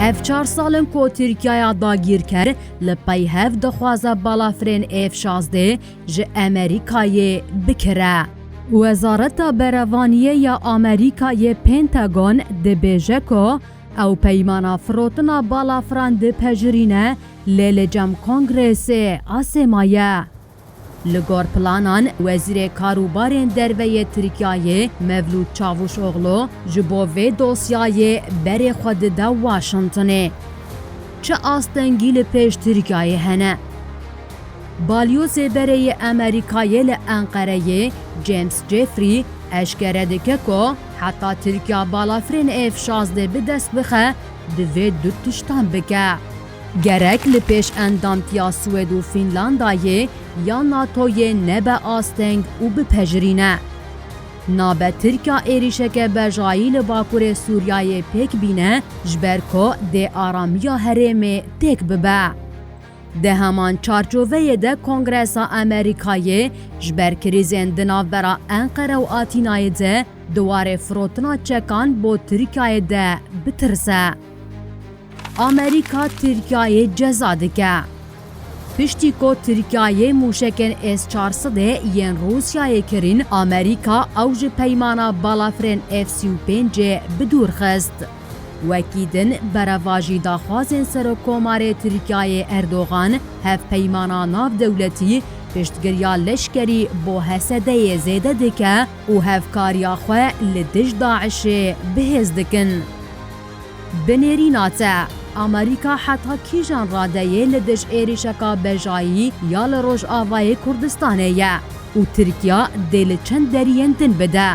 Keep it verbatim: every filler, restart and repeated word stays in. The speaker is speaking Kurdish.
Ev çar sal in ku Tirkiyaya dagîrker li pey hev dixwaze balafirên F şazdeh ji Amerîkayê bikire. Wezareta Berevaniyê ya Amerîkayê Pentagon dibêje ku ew peymana firotina balafiran dipejirîne, lê li cem Kongresê asê maye. Li gor planan, Wezîrê Karûbarên Derve yê Tirkiyeyê Mevlût Çavuşoglu ji bo vê dosyayê berê xwe dide Washingtonê. Çi astengî li pêş Tirkiyeyê hene? Balyozê berê yê Amerîkayê li Enqereyê James Jeffrey eşkere dike ku heta Tirkiya balafirên F şazdeh bi dest bixe, divê du tiştan bike. Gerek li pêş endamtiya Swêd û Fînlandayê ya NATOyê nebe asteng û bipejirîne. Nabe Tirkiya êrîşeke bejayî li bakurê Sûriyeyê pêk bîne, ji ber ku dê aramiya herêmê têk bibe. Di heman çarçoveyê de Kongresa Amerîkayê ji ber krîzên di navbera Enqere û Atînayê de di warê firotina çekan bo Tirkiyeyê de bitirse. Amerîka Tirkiyeyê ceza dike. Piştî ku Tirkiyeyê mûşekên S çar sed yên Rûsyayê kirîn, Amerîka ew ji peymana balafirên F sî û pêncê bi dûr xist. Wekî din, berevajî daxwazên Serokkomarê Tirkiyeyê Erdogan, hevpeymana navdewletî piştgiriya leşkerî bo H S D'yê zêde dike û hevkariya xwe li dij DAIŞê bihêz dikin. Bi nêrîna te, Amerîka heta kîjan radeyê li dij êrîşeka bejayî ya li Rojavayê Kurdistanê ye û Tirkiya dê li çend deriyên din bide?